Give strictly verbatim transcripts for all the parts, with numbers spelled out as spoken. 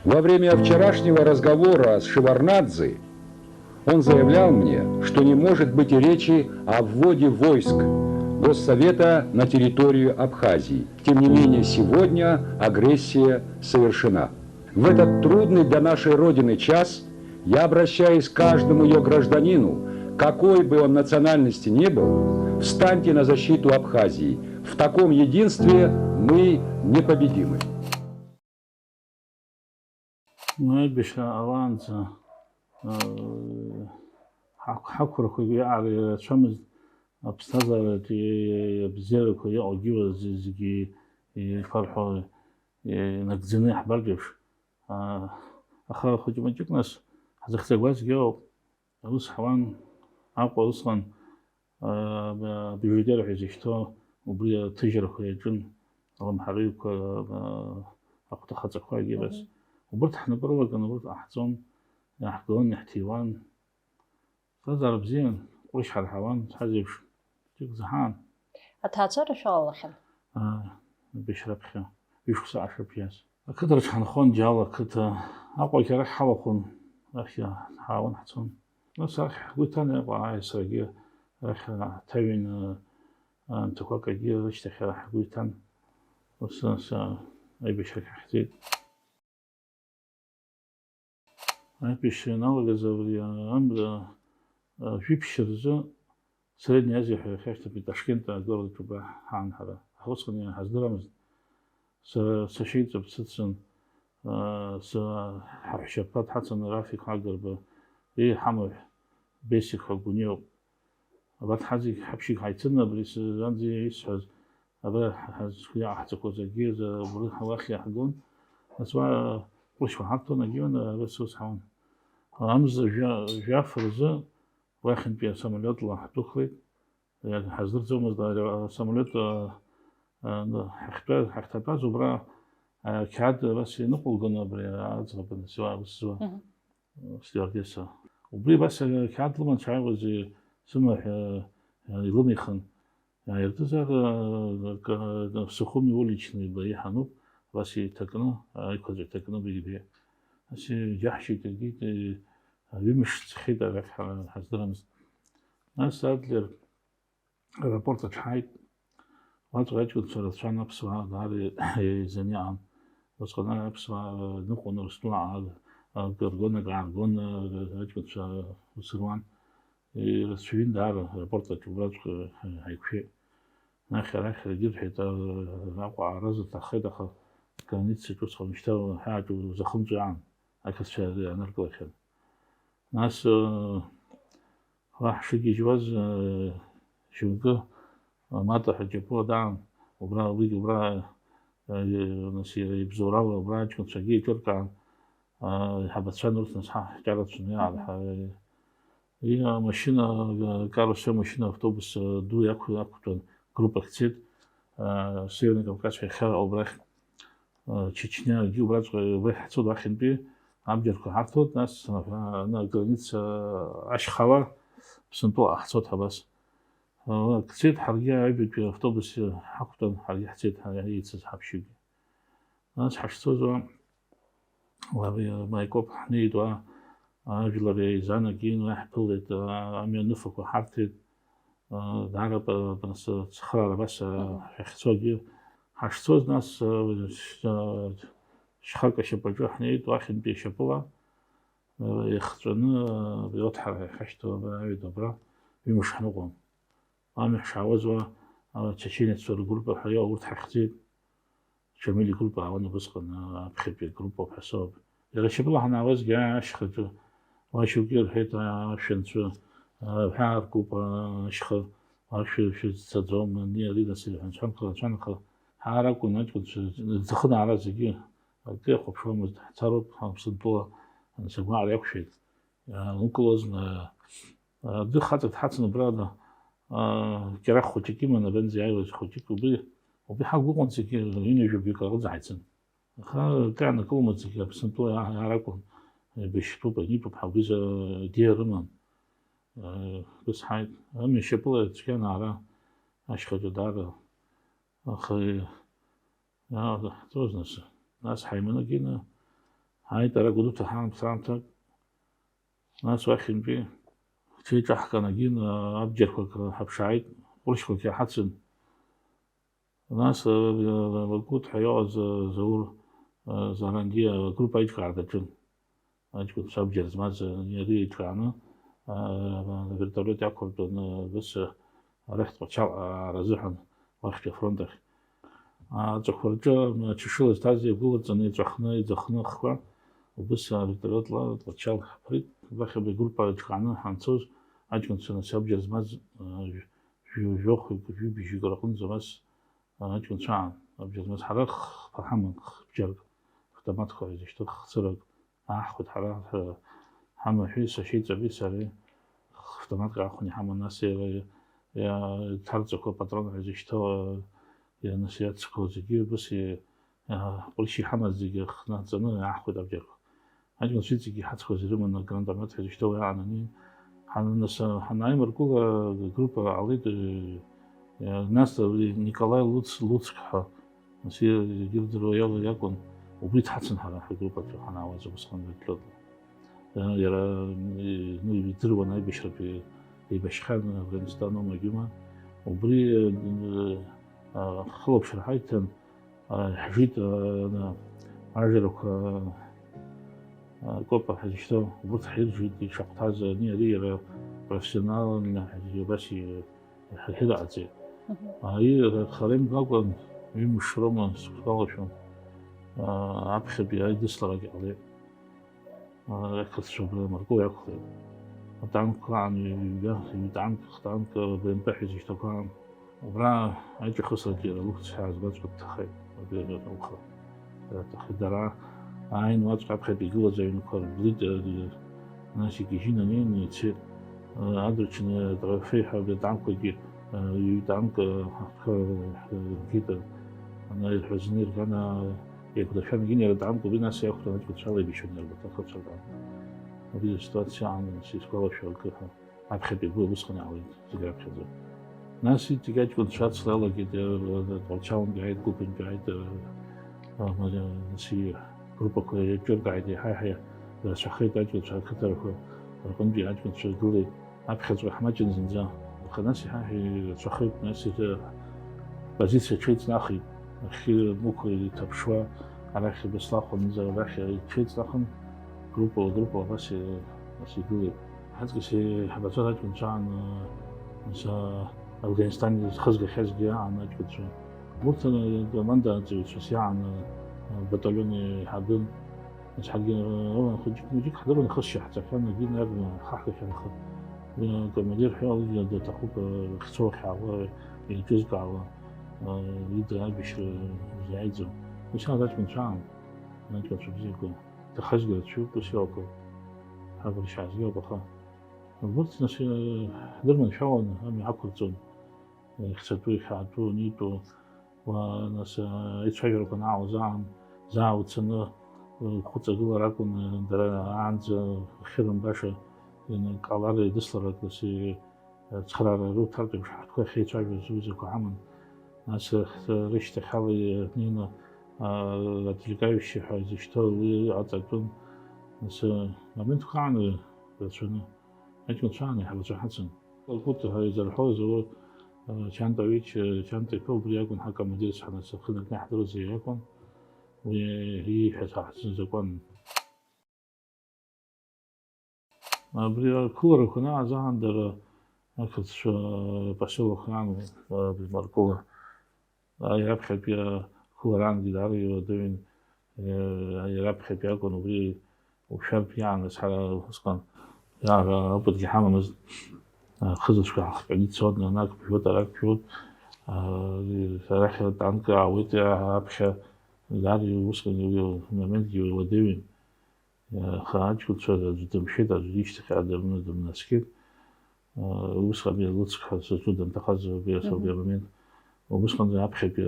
Во время вчерашнего разговора с Шеварднадзе он заявлял мне, что не может быть и речи о вводе войск Госсовета на территорию Абхазии. Тем не менее, сегодня агрессия совершена. В этот трудный для нашей Родины час я обращаюсь к каждому ее гражданину, какой бы он национальности ни был, встаньте на защиту Абхазии. В таком единстве мы непобедимы. Аибашьра ҟалаанӡа ҳақәрақәагьы иаара ирацәамызт, аԥсҭазааратә абзиарақәа иҟоугьы зегьы ишԥарҳәо, инагӡаны иаҳбартә еиԥш. Аха хәыҷы-мыҷык нас ҳзыхьӡақәазгьы ыҟоуп. Аус ҳауан Аҟәа усҟан, абиужьдер ҳәа изышьҭоу, убри аҭыжьрақәа иаҿын, алымҳарыҩқәа, ахәҭахаҵақәагьы, абас. Убырҭ ҳнапы рылакын, убырҭ ҟаҳҵон, иаҳгон, иаҳҭиуан. Ԥсҭазаара бзиан, ҟәрышь ҳарҳауан, ҳазеиԥш, џьык заҳан. Аҭаацәара шәалалахьан? Бешьраԥхьа, ҩышықәса ашәаԥиаз. Ақыҭа рҽҳанхон, Џьал ақыҭа, Аҟәагь арахь ҳалахәын, арахь ҳаауан ҳцон. Нас арахь ҳгәы иҭан Аҟәа ааи саргьы арахь ҳҭаҩын, аамҭақәак агьы рышьҭахь ҳгәы иҭан. Ус, нас аибашьрахь ҳахьӡеит. Аибашьра ианалагаз абри амра жәиԥшь рзы Средняя Азиа ҳәа иахьашьҭатәи Ташкент агылараҿы убра ҳаан ҳара. Аха усҟан ҳаздырамызт. Сара сашьеиҵбы сыцын, ҳаҳәшьаԥа дҳацын Рафик Агрба, иҳамаҳә Бесик ҳәа Гәыниоуп. Абарҭ ҳазегь ҳаԥшьҩык ҳаицын, абри сранӡа исҳәаз, абра ҳазқәиааҳҵақәоз акгьы уахь иаҳгон, нас уа ҟәрышьқәа ҳарҭон, агьион, абас ус ҳауан. Амза жәаф рзы уахьынтәи асамолиотла ҳдәықәлеит, ҳаздырӡомызт, асамолиот ҳахьтәаз, ҳахьҭатәаз убра ақьаад абас иныҟәылгон абри аӡӷаб анцәа ус зуа. Стюардесса. Убри абас ақьаад лыман дшааиуаз сымаҳә илымихын. Иаиртызар Сухуми уличный ба иҳануп, абас иҭакны, аиқәаҵәа иҭакны бигбеит. Нас иџьаҳшьеит, егьит, ҩымш ҵхьеит арахь ҳара ҳаздырамызт. Нас Адлер Аеропорт аҿы ҳааит. Уаҵәҟьа аҷкәынцәа рацәан, аԥсуаа даара еизаны иҟан. Усҟан аԥсуаа ныҟәон Урыстәыла ааргон, ак ааргон, аҷкәынцәа ус руан. Ирацәаҩын даара аеропорт аҿы, убраҵәҟьа ҳаиқәшәеит. Анахь арахь егьырҳәеит, Аҟәа аара зыҭаххеит, аха границаҿ усҟан шьҭа ҳәааҿ узахымҵәо аан, ақырҭцәа ианыркылахьан. Нас Уа ҳшыгьежьуаз, шьоукы Мата ҳәа џьапуа даан, убра, уигьы убра, нас иара ибзоурала убра аҷкәынцәагьы еиҿыркаан, иҳабацәан урҭ, нас ҳа ҳҿарацәаны иаара. Амашьына, Карусел машьына, автобус ду иақәтәан, группак цеит, Северный Кавказ ҳәа иахьа убрахь. Чечниагьы убраҵәҟьа, убра иҳцоит, уахьынтәи абџьарқәа ҳарҭоит, нас аграница ашьхала Ԥсынтәыла ҳцоит ҳабас. Ак цеит, ҳаргьы аҩбатәи автобус ҳақәтәан, ҳаргьы ҳцеит, ҳа-, ҳаицыз ҳаԥшьҩгьы. Нас ҳашцоз уа, уа Маикоп ҳнеит, уа ажәлар еизанагеин, уа ҳԥылеит, амҩаныфақәа ҳарҭеит. Даара цхыраара абас ҳахьцогьы. Ҳашцоз, нас, шьхак ашьапаҿы ҳнеит, уахьынтәи ашьапыла иахҵәаны, абри ауҭҳара ҳахьашьҭоу аҩада абра ҩымш ҳныҟәон. Амҩа ҳшаауаз уа ачеченеццәа ргруппа ҳәа иҟоу урҭ ҳахьӡеит. Шамиль игруппа аауан убысҟан, аԥхьатәи агруппоуп ҳәа соуп. Иара шьапыла ҳанаауазгьы ашьхаҿы, уа шьоукы ирҳәеит, ашәанцәа, аҳәаа ркуп, ашьха, уа шәы-, шәызцаӡом, ани ари нас ирҳәан, цәанхара, цәанхара. Ҳаар акәын аҷкәынцәа, рҭахын аара зегьы, акгьы иахәаԥшуамызт, ҳцароуп, ҳамԥсынтәыла, анцәа гәаара иақәшәеит. Иаанукылозма, абри хаҵак дҳацын убра, кьарахә хәыҷык иман, абанӡа иааиуаз хәыҷык, убри, убри ҳақәгәыӷуан зегьы, ҩынҩажәа бҩык аҟынӡа ҳаицын. Аха акы иаанакыломызт, зегьы Аԥсынтәыла иааракәын, еибашьтәуп, анитәуп ҳәа уи азы идеиа рыман. Ус ҳааит, амҩа шьапыла цәгьан аара, ашьхаҿы даара, аха иааҳҵоз нас, нас ҳаиманы гьины Ааит ара Гәдоуҭа ҳаамҭа-аамҭак, нас уахьынтәи ҳҽеиҿаҳкаанагьы, абџьарқәак ҳаԥшааит, ҟәрышьқәак иаҳацын. Нас Лакут ҳәа иҟаз Заур Заранди агруппа аиҿкаара даҿын. Аҷкәынцәа абџьар змаз иара иеиҿкааны, авертолиот иақәыртәаны, ус, арахь Тҟәарчал аара азыҳәан, уахьтәи афронт ахь. Аҵәақәа рҿы ачашыла зҭаз иагәылаҵаны, иҵәахны, иӡахны ахқәа, убыс авертолиотла Тҟәарчал ҳаԥрит. Убахь абри агруппа еиҿкааны ҳанцоз, аҷкәынцәа нас абџьар змаз, жәи-, жәохә, жәибжьык рҟынӡа абас аҷкәынцәа аан, абџьар змаз ҳара хԥа ҳаман, хбџьарк, автоматқәа изышьҭоу хцырак ааҳхәеит ҳара, ҳамаҳәи сашьеиҵби сареи автоматк ааҳхәаны иҳаман, нас иара иа-, иҭарҵақәа, патрон ҳәа изышьҭоу, иа-, нас иацқәоу зегьы убас и-, иа-, ҟәрышь иҳамаз зегьы хнаҵаны иааҳхәеит абџьарқәа. Аҷкәынцәа иҵегьы иҳацқәаз ирыманы, гранатомет ҳәа изышьҭоу иаанани, ҳан-, нас, ҳанааимаркула, агруппа ҟалеит, э, э, нас абри Николаи Луц-, Луцк ҳәа, нас и-, ирдыруа иала-, иакәын, убри дҳацын ҳара ҳгруппаҿы ҳанаауаз усҟан вертолиотла. Э, иара, э, ну, идыруан аибашьратәи, еибашьхьан Афганистан оума Гиума. Убри, э, э, хылаԥшра ҳаиҭан, Ҳжит, ана, ажрақәа, акопа ҳәа зышьҭоу, урҭ ҳиржит, ишахәҭаз ани ари иара профессионалны убас иҳарҳәыраҟаҵеит. Мгм. Ари хара имгакәан, ҩымш роума сгәалашәом, аԥхьатәи аидысларагь ҟалеит. Ақырҭцәа абра амаркуа иақәлеит. Атанкқәа аан, ҩба, ҩтанк, хтанк, БМП ҳәа изышьҭақәа аан. Убра аиҿахысрагьы иара лыхәцәа аазгоҵәҟьа дҭахеит. Абри ауха. Иара дҭахеит. Дара ааин уаҵәҟьа аԥхьатәи игылаз аҩнқәа рблит, нас игьежьын анеины ицеит. Адырчны атрофеи ҳәа абри атанкқәагьы, ҩтанк, ҳгеит, ана ирҳәазаны ирган, Еиқәдыршәан, егьин иара даамкәа убри нас иақәтәан аҷкәынцәа алеибашьуан иара убарҭ ахырцәа рҟны. Убри аситуациа аан, сизгәалашәо акы ҳәа, аԥхьатәи агәы усҟан иаауеит, зегь раԥхьаӡа. Нас иҵегь аҷкәынцәа ацла иалагеит, Тҟәарчалынтәи ааит, Гәыԥынтәи ааит, нас игруппақәа еиҿыркааит, еиҳа-еиҳа ирацәахеит аҷкәынцәа, ақыҭарақәа рҟынтәи аҷкәынцәа иргылеит. Аԥхьаҵәҟьа ҳмаҷын зынӡа. Аха нас иҳаҳәа ирацәахеит, нас иара ҳпозициа ҽеиҵнахит. Нахьхьи мықәла иҭаԥшуа, арахь Беслахәынӡа арахь иҽеиҵнахын, группала, группала абас и-, нас игылеит. Ҳаҵкыс еиҳабацәа раҷкәынцәа аан, нас, Афганистан изхызгахьазгьы аан аҷкәынцәа. Урҭ, а, командаҵаҩцәас иаан, а, батальон еиҳабын. Нас ҳаргьы, а, хәыҷык-мыҷык ҳдыруан, хысшьа ҳҵахьан, егьи наҩрны ҳхаҳгахьан, аха, а, акомандир ҳәа уигьы даҭахуп, а, ахьцо ахьаауа, еиҿызкаауа, а, ида аибашьра изааиӡом. Ус иааз аҷкәынцәа аан, аҷкәынцәа бзиақәа, иҭахазгьы рацәаҩуп, ус иоуп, ҳабыршьаазгьы ауп, аха убырҭ, нас, а, ҳдырманшәалан, амҩа ақәырҵон. Ихьӡатәу, ихьаатәу, анитәу, уа, нас, аицәажәарақәа анаалоз аан, заа уцаны, ухәыҵагылар акәын, дара аанӡа ахьырымбаша, ианакалар, еидысларак, нас, цхыраара руҭартә еиԥш ҳтәқәа ахьеицәажәоз уҩызақәа ҳаман. Нас, рышьҭахьала инеины, а, отвлекающий ҳәа изышьҭоу уи аҵатәын. Нас, моментқәа аан рацәаны, аҷкәынцәа аан иҳабацәа ҳацын. Лакут ҳәа изырҳәоз, уи, э, Чанта Вич, э, Чанта иԥа убри акәын ҳакомандирс ҳанасыхынакны иаҳдыруаз иара акәын. Уи ииҳәаз ҳаҳзынӡакуан. Абри ақәыларақәа анааз аан дара ақырҭцәа, э, поселок аан, э, абри Маркула. Иара аԥхьатәи ақәыларангьы даара иуадаҩын, иара аԥхьатәи акәын, убри ушәартә иааныз ҳара усҟан иаара опытгьы ҳамамызт. Ахызаҵәқәа ҳахҟьаны ицон, анак ԥжәоит, арак ԥжәоит, арахь атанк аауеит, аԥхьа даара усҟан уи амоментгьы иуадаҩын. Аха аҷкәынцәа аӡә дымшәеит, аӡә ишьҭахь аадырны дымнаскьеит. Усҟан иара лыцҳа сызҿу данҭахаз убри асоуп Мгм. иара момент. Убысҟан аԥхьатәи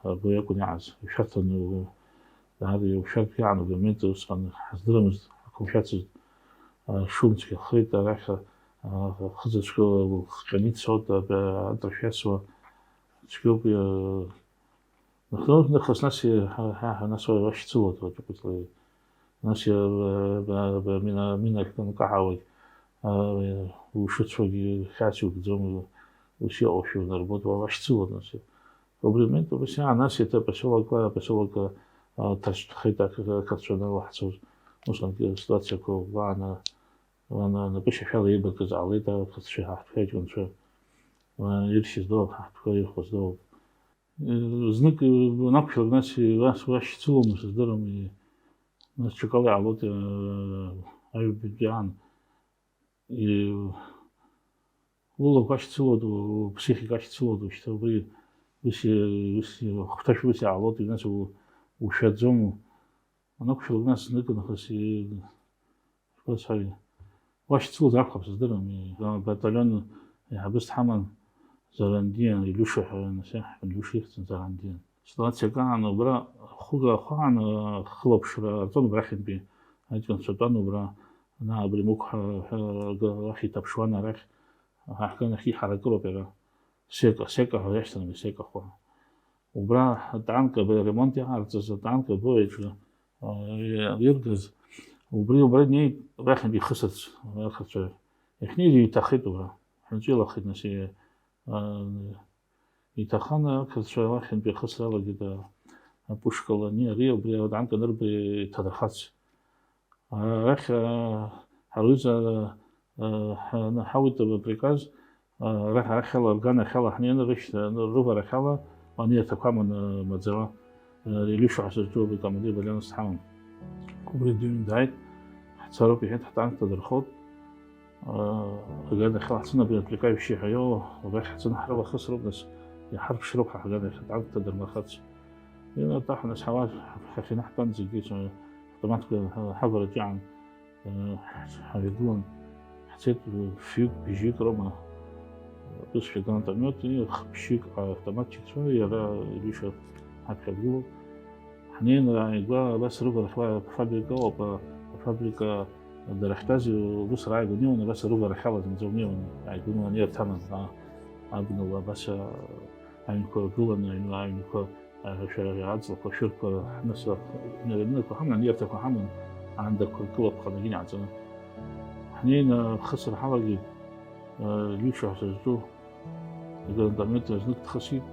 агәы иакәын иааз. Ишәарҭан, даара иушәартә иаан убри амомент усҟан ҳаздырамызт, ҳақәымшәацызт. Ашумцгьы ахеит арахь, ахызаҵәқәа лхҟьаны ицоит, атрышә иасуа цәгьоуп. Нахыс, нахыс нас ҳа, ҳа, ҳа, нас уа, уашьцылоит, уаҵәы хәыҷла Нас иара, мина, мина шәкы анкаҳауагь, ушыцәогь хьаас иукӡом, ус иҟоушәа унарбоит, уа уашьцылон, нас. Убри амоменттә убас иаан, нас еиҭа апоселок, апоселок, а, ҭацәхеит, ақырҭцәа анрылаҳҵоз. Усҟангьы аситуациақәа уааны, уааны анапышьашәала еибакыз ҟалеит, ақырҭцәа, ҳаҳҭқәа, аҷкәынцәа, уа иршьыз доуп, ҳаҳҭқәа ирхәыз доуп. Знык, э, уанақәшәалак, нас, э, уа, уашьцылома, сыздырам, э, нас ҽакала иҟалоит, э, аҩбатәи аан. Э, улақәа ашьцылоит, уԥсихика ашьцылоит, уажәшьҭа убри, ус, э, ус, э, хәҭашәа ус иаалоит, нас у-, ушәаӡом. Уанақәшәалак, нас, зныкы нахыс, э, Ус ҳәа, уашьцылоз акәхап, сыздырам, ии, абаталион еиҳабыс дҳаман, Зарандиа, Илиуша ҳәа, нас иаҳҳәон, Илиуша ихьӡын Зарандиа. Ситуациак аан убра хәыга ахәаан, хылаԥшра ҟарҵон убрахьынтәи, аҷкәынцәа тәан убра, ана абри Мықә ҳәа, ҳәа, ага-, уахь иҭаԥшуан арахь, аҳганахь иҳаракыроуп иара. Сека, Сека ҳәа иашьҭан, Сека хәа. Убра атанк, абри аремонт иаҟарҵаз атанк абои аҿы, а, иргаз, убри, убра инеит, рахьынтә ихысырц, ақырҭцәа. Иахьнеиз иҭахеит убра. Ҳәынҵәа илахеит, нас, и-, а, иҭаханы ақырҭцәа рахьынтә ихысыр алагеит, а, апушкала, ани, ари, убри атанк анырба иҭадырхац. Арахь, а, ҳара уҩыза, а, ҳа-, ҳауит априказ, а, арахь, арахьала, рганахьала ҳнеины рышьҭа-, рыварахьала, ани аҭақәа аманы маӡала, а, Илиуша ҳәа сызҿу абри командир баталион сҭҳауан. Убри дыҩны дааит, ҳцароуп иҳәеит, ҳтанк ҭадырхоит. А, рганахьала ҳцаны абри априказ шьа ҳәа иоуа, убрахь ҳцаны ҳрывахысроуп, нас иҳарԥшроуп ҳа ҳганахь атанк ҭадырмырхац. Инаҭахны сҳауа ҳахьынаҳтәан зегьы, автоматқәа ҳавараҿы иаан, ҳаҩагылан, ҳцеит фҩык, бжьҩык роума, ус шәа гранатомиот, х-, ԥшьҩык автоматчикцәа, иара Илиуша ҳаԥхьа дгылоуп. Ҳнеины ааигәа абас рыварахьла афабрика ыҟоуп, афабрика дара ахьтәаз, ус рааигәа инеиуан, абас рыварахьала зынӡа унеиуан, ааигәа унеиуан, иарҭамыз, а, абнала абас, а, аҩнқәа ргыланы, аҩн-, аҩнқәа, а, шәара аҵлақәа, ашәырқәа, нас, а, нырҩнырқәа ҳаман, иарҭақәа ҳаман, аандақәа ргылаԥханы инаҵаны. Ҳнеины ахысра ҳалагеит, а, Илиуша ҳәа сызҿу, игранатомет знык дхысит,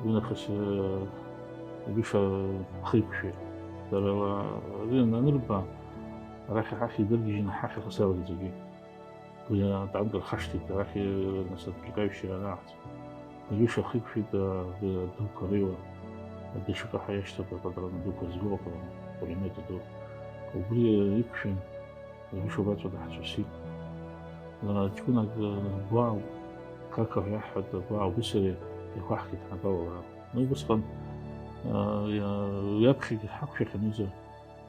уи нахыс, а, Илиуша ахы иқәшәеит. Дара ла-, ари анырба, арахь ҳахь идыргьежьны ҳахь ахысра алагеит зегьы. Уи атанк рхашҭит, арахь, нас, отвлекающий анаҳҵ. Илиуша ахы иқәшәеит, а, дуқәа реиуа, даҽакы ҳәа иашьҭоуп, апатрон дуқәа згоу, апулемиот ду. Убри иқәшәан, Илиуша убаҵәҟьа даҳцәырсит. А, ҷкәынак, а, гәаауп, Кака ҳәа иаҳҳәоит, гәаауп, уи сареи еиқәаҳкит ҳнапала уара. Ну, убысҟан, а, иа-, уи аԥхьагьы ҳақәшәахьан, ҩыза.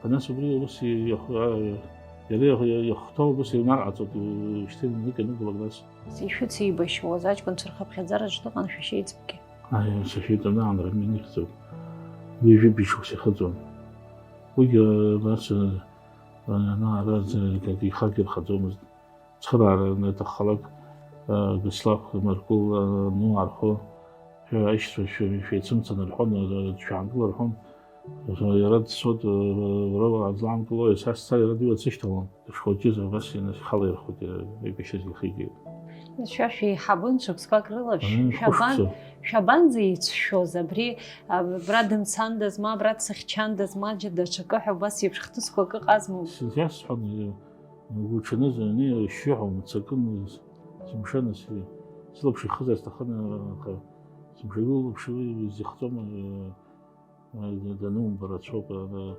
Нас убри ус иахә-, а, иара иахә-, иахәҭоу убас ианарҟаҵоит, ишьҭыр нык ианыбулак нас. Ишәыцеибашьуаз аҷкәынцәа рхыԥхьаӡараҿ дыҟан шәа шьеиҵбгьы. Аиа, сашьеиҵбны аан Рамин ихьӡуп. Ҩажәи бжьшықәса ихыҵуан. Уигьы, а, нас, а, ана ара зы-, акгьы ихагьы рхаӡомызт. Цхыраара анаҭаххалак, а, Беслав, Маркул, а, ну, архо, шәа аишьцәа шәы-, шәеицәымцан рҳәон, а, шәаангыл рҳәон. Иара дцоит, уара уаазлаанкылои, са сцар, иара дыҩуа дсышьҭалон. Дышхәыҷыз абас инахьхалаирхәит, иара ибашьыз ихигеит. Шәа шәеиҳабын шықәсқәак рыла, Ыы, шәабан-, хәышықәса. Шәабанӡа еицәшәоз, абри, а, абра дымцандаз, ма абра дсыхьчандаз, ма џьа даҽакы ҳәа убас еиԥш хҭысқәак ыҟазма? Сиасҳәон, уи, угәы ҽаныз, ани, шьшьыҳәа умцакын, сымшын, ас-, сылаԥш ихызар сҭахын, аха сымшагьы улаԥш уи изихӡом, данумба рацәоуп, ана-,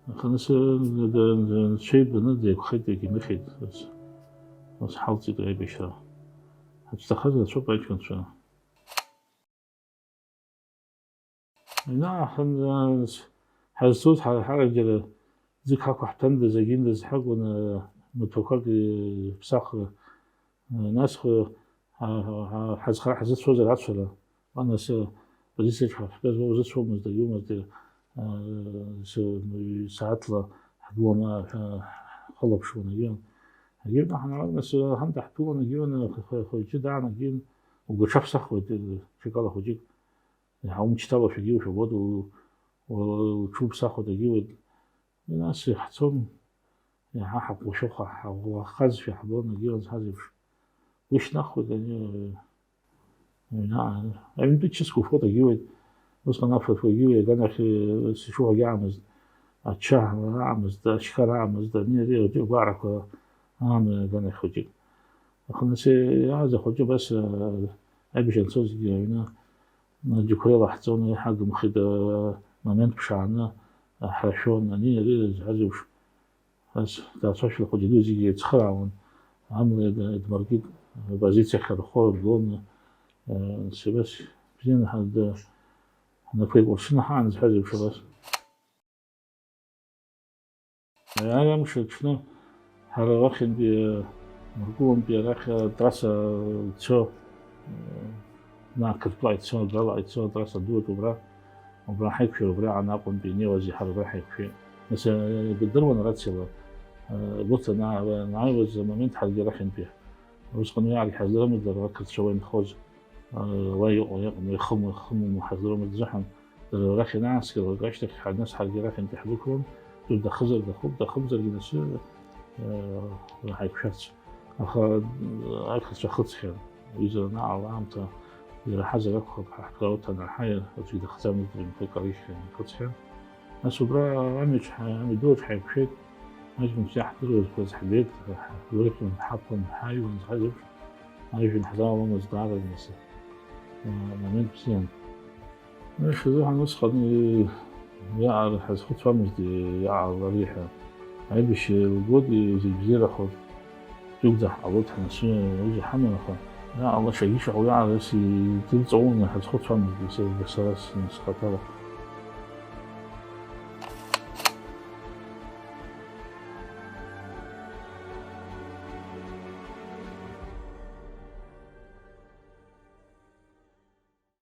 аха нас, д-, д-, д-, анцәа ибаны деиқәхеит, егьимыхьит, ус, ус ҳалҵит аибашьра. Ҳацәҭахаз рацәоуп аҷкәынцәа. Аҩны аахан, ҳазцоз ҳара ҳарак џьара ӡык ҳақәаҳҭандаз, агьындаз ҳакәын, маҭәақәак, ԥсахра. Нас, ҳа-, ҳа-, ҳа-, ҳазхара ҳзыцәозар ацәара, ма нас, позициаҿ ҳа-, ҳтәаз уа узыцәомызт, агьумазт, а, с-, сааҭла ҳгылан, а, ҳа-, ҳхылаԥшуан, агьиуан. Агьырҭ ҳанаарак, нас, ҳан даҳԥылон, агьиуан, х-, х-, хәыҷы даан, агьиуан, угәаҽаԥсахуеит, ҽакала хәыҷык. Иаҳа умчҭалашәагьы ушәабоит, у-, у-, уҽуԥсахуеит, агьиуеит. Нас иаҳцон, иаҳа ҳаҟәшәыха, ҳаӷәӷәахазшәа ҳбон, егьи уанцаз еиԥш. Уи шьҭнахуеит, ани, аҩны, аҩнтәи чысқәа фотогьы иуеит, усҟан афотогьы иуеит, аганахь, э, сышәыҳәагьы аамызт, ачча аамызт, ачхара аамызт, ани, ари, ари агәарақәа аамын аганахь хәыҷык. Аха нас иааз ахәыҷы абас, э, аибашьра анцозгьы аҩны, э, џьықәреила ҳҵон, иҳагымхеит, э, момент ԥшааны, э, ҳрашәон, ани, ари, зҳәаз еиԥш. Ас даацәажәо ахәыҷы ду зегьы еицхыраауан, амла иада-, иадмыркит, апозициа ахьырхо ргон, э, Себас бзианы ҳа-, ҳнапы еикәыршаны ҳаанызҳәаз еиԥш абас. Ари амш аҽны ҳара уахьынтәи, э, Мыркәылантәи арахь атрасса ицо, э, Наа, Қырҭтәыла ицо, абрала ицо атрасса дуаҿ убра, убра ҳаиқәшәар, убраҟан Аҟәантәи инеиуаз иаҳа убра ҳаиқәшәеит. Нас, э, идыруан рациала, э, урҭ ана-, анааиуаз амомент ҳаргьы арахьынтәи. Усҟан уи ар иҳаздырамызт дара ақырҭцәа уа инхоз, э, уа иҟоу, иҟам, уи ихыму, ихыму ҳаздырамызт рзыҳәан, дара арахь ианааскьалак ашьҭахь, ҳа-, нас ҳаргьы арахьынтәи ҳдәықәлон, дыҭахызар дахуп, дахымзаргьы нас, э, ҳаиқәшәарц. Аха ақырҭцәа хыҵхьан. Ҩыза наҟ аамҭа ираҳазар акәхап ҳәа ҳгәы ауҭан, аҳаи аӡәгьы дахӡамызт, рынхык арыхьхьан, ихыҵхьан. Нас убра амҩаҿ ҳа-, амҩадуаҿ ҳаиқәшәеит, аҷкәынцәа иаҳдыруаз ҳбеит, ҳрыхьуан, ҳақәлан, ҳааҩуан, зҳәаз еиԥш, ажәҩан ҳзаауамызт даараӡа нас, э, момент бзиан. Иахьазыҳәан усҟан, иаара ҳазхәыцуамызт, иаара ари ҳәа. Аибашьра еилгоит, зегь бзиарахоит, дуӡӡа ҳҟалоит ҳанасы, аҩыза ҳаман, аха иаала шагьы-шаҟа уиаара ас идырҵауланы ҳазхәыцуамызт, сара, сара схаҭала.